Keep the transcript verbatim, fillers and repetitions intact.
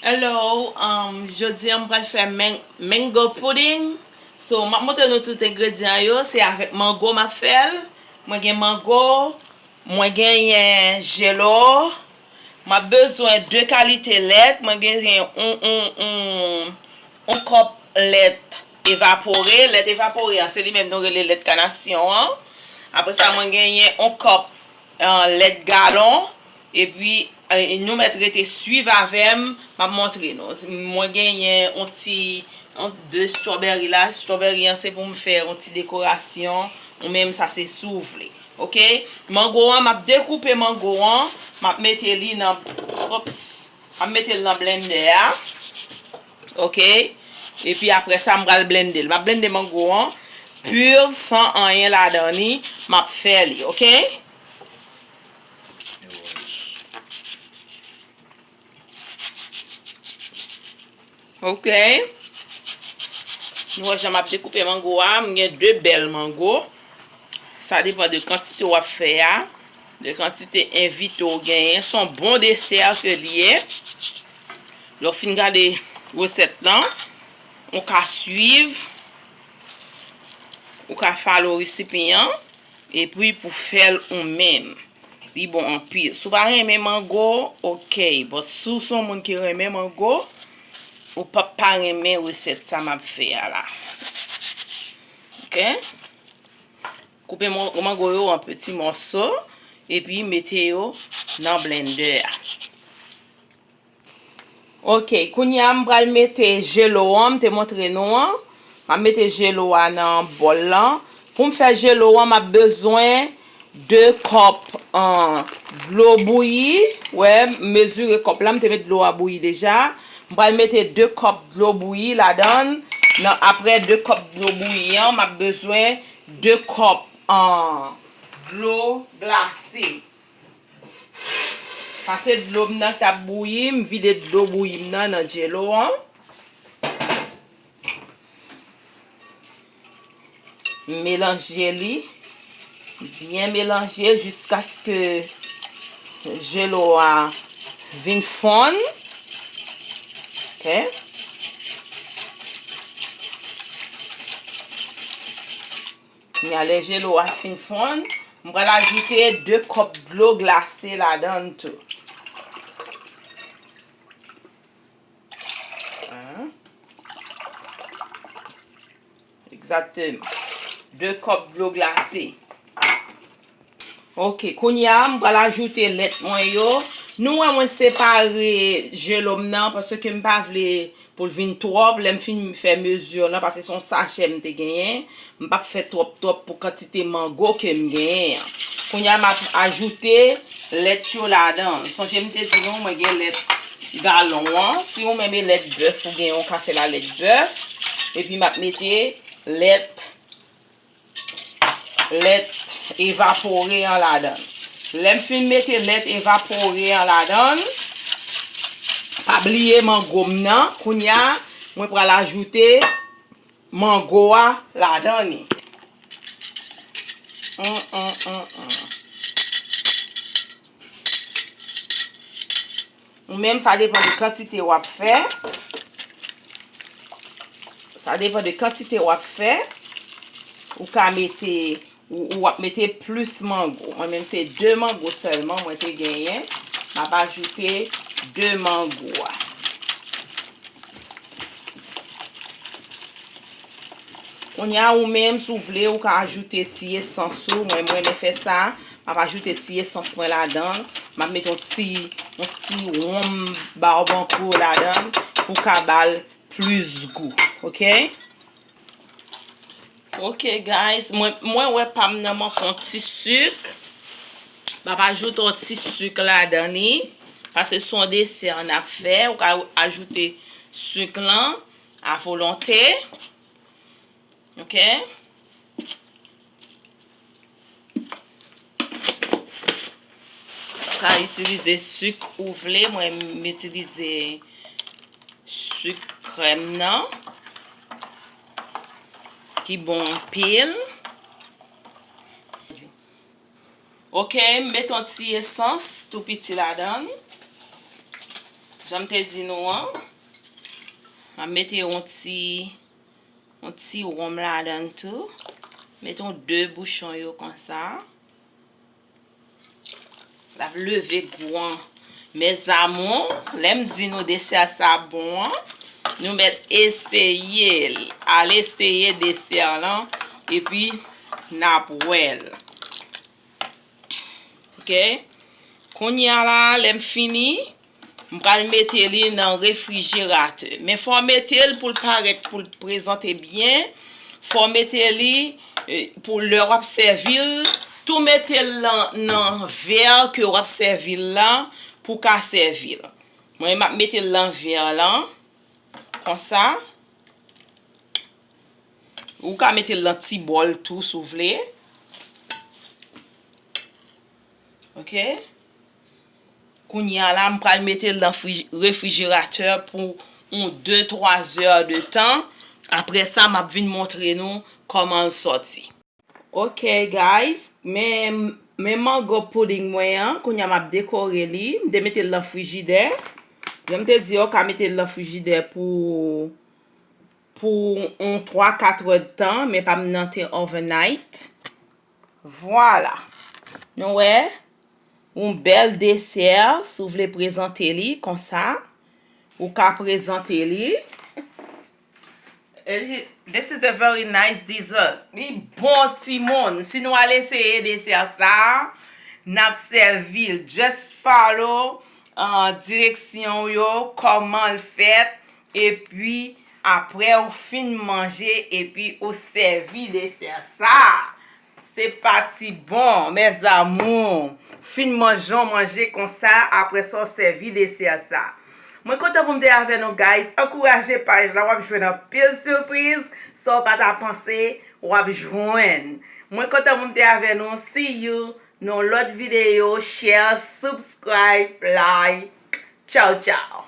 Hello, um, jodi a m pral fè man- mango pudding. So, m ap montre nou tout engredyan yo. Se avèk mango m ap fè l. Mwen gen mango, mwen genyen jelo. M ap bezwen de kalite lèt. Mwen genyen yon, yon, yon, yon kòp lèt evapore. Lèt evapore an, se li menm nou rele lèt kanasyon an. Apre sa, mwen genyen yon kòp, eh, lèt galon. Epi, eh, nou mèt rete swiv avè m, m ap montre nou. Mwen genyen yon ti, yon de strawberry la. Strawberry an, se pou m fè yon ti dekorasyon. Ou menm, sa se si w vle. Oke? Mango an, m ap dekoupe mango an. M ap mete li nan, ops, m ap mete l nan blender a. Oke? Epi apre sa, m pral blende l. M ap blende mango an pur, san anyen ladan li. M ap fè li, oke? Oke. Nou wè jan m ap dekoupe mango a. M gen de bèl mango. Sa depann de kantite w ap fè a. De kantite envite w genyen. Se yon bon desè ke li ye. Lè w fin gade resèt lan, ou ka swiv, ou ka follow recipe an, epi pou fè l ou menm. Li bon anpil. Si w pa renmen mango, oke. But si w se yon moun ki renmen mango, ou p ap pa renmen resèt sa m ap fè a la. Oke? Koupe man- mango yo an peti mòso, epi mete yo nan blender a. Oke, kounye a m pral mete jelo an, m te montre nou an. M ap mete jelo a nan bòl lan. Pou m fè jelo an, m ap bezwen de kòp, an, dlo bouyi. Wè, m mezire kòp la, m te met dlo a bouyi deja. M pral mete de kòp dlo bouyi ladan l. Nan, apre de kòp dlo bouyi an, m ap bezwen de kòp, an, dlo glase. Pase dlo m nan k t ap bouyi, m vide dlo bouyi m nan nan jelo an. M melanje li, byen melanje jiskaske jelo a vin fonn. Oke. Kounye a, lè jelo a fin fonn, m pral ajoute de kòp dlo glase ladan l tou. Hein? Egzakteman. De kòp dlo glase. Oke, kounye a, m pral ajoute lèt mwen yo. Nou wè mwen separe jelo m nan, paske m pa vle pou l vin twòp, lè m fin fè mezi lan, paske se yon sachè m te genyen, m p ap fè twòp twòp pou kantite mango ke m genyen an. Kounye a, m ap ajoute lèt yo ladan. Sonje m te di nou, mwen gen lèt galon an. Si ou menm e lèt bèf ou genyen, ou ka fè l a lèt bèf. Epi m ap mete lèt lèt evapore an ladan. Lè m fin mete lèt evapore an ladan, pa bliye mango m nan. Kounye a, mwen pral ajoute mango a ladan li. Hum, hum, hum, hum. Ou menm, sa depann de kantite w ap fè. Sa depann de kantite w ap fè. Ou ka mete, ou, ou ap mete plis mango. Mwen menm, se de mango sèlman mwen te genyen. M ap ajoute de mango a. Kounye a, ou menm, si w vle, ou ka ajoute ti esans ou. Mwen, mwen renmen fè sa. M ap ajoute ti esans mwen ladan l. M ap mete yon ti, yon ti wonm bawbankou ladan l pou ka ba l plis gou. Oke? Oke, guys. Mwen, mwen wè pa m nan manke yon ti sik. M ap ajoute yon ti sik ladan li. Paske se yon desè n ap fè. Ou ka ajoute sik lan a volonte. Oke? Ou ka itilize sik ou vle. Mwen, m itilize sik krèm nan, ki bon anpil. Oke, m met yon ti esans tou piti ladan l. Jan m te di nou an, m ap mete yon ti, yon ti wonm ladan l tou. Mete yon de bouchon yo konsa. L ap leve gou an. Mes amours, lè m di nou desè sa bon an, nou mèt eseye l. Al eseye desè lan, epi n ap wè l. Ok? Kounye a la, lè m fini, m pral mete li nan refrijeratè. Men fò w mete l pou l parèt, pou l prezante byen. Fò w mete li, eh, pou lè w ap sèvi l. Tou mete l nan, nan vè ke w ap sèvi l la pou w ka sèvi l. Mwen, m ap mete l nan vè lan, konsa. Ou ka mete l nan ti bòl tou, si w vle. Ok? Kounye a la, m pral mete l nan frij-, refrijeratè pou yon de, twa zè de tan. Apre sa, m ap vin montre nou kòman l sòti. Ok, guys, men, men mango pudding mwen an, kounye a m ap dekore li. M te mete l nan frijidè. Jan m te di, ou ka mete l nan frijidè pou, pou yon twa, kat è de tan, men pa m nan te overnight. Vwala. Nou wè, yon bèl desè, si w vle prezante li konsa, ou ka prezante li. This is a very nice dessert. Li bon, timoun. Si nou al eseye desè sa, n ap sèvi l. Just follow, uh, direksyon yo, kòman l fèt, epi apre ou fin manje, epi ou sèvi desè sa. Se pa ti bon, mes amours. Fin manje yon manje konsa, apre sa w sèvi desè sa. Mwen kontan pou m te avè nou, guys. Ankouraje paj la, w ap jwenn anpil sipriz. Sa w pa ta panse, w ap jwenn. Mwen kontan pou m te avè nou. See you nan lòt videyo. Share, subscribe, like. Tchaw, tchaw.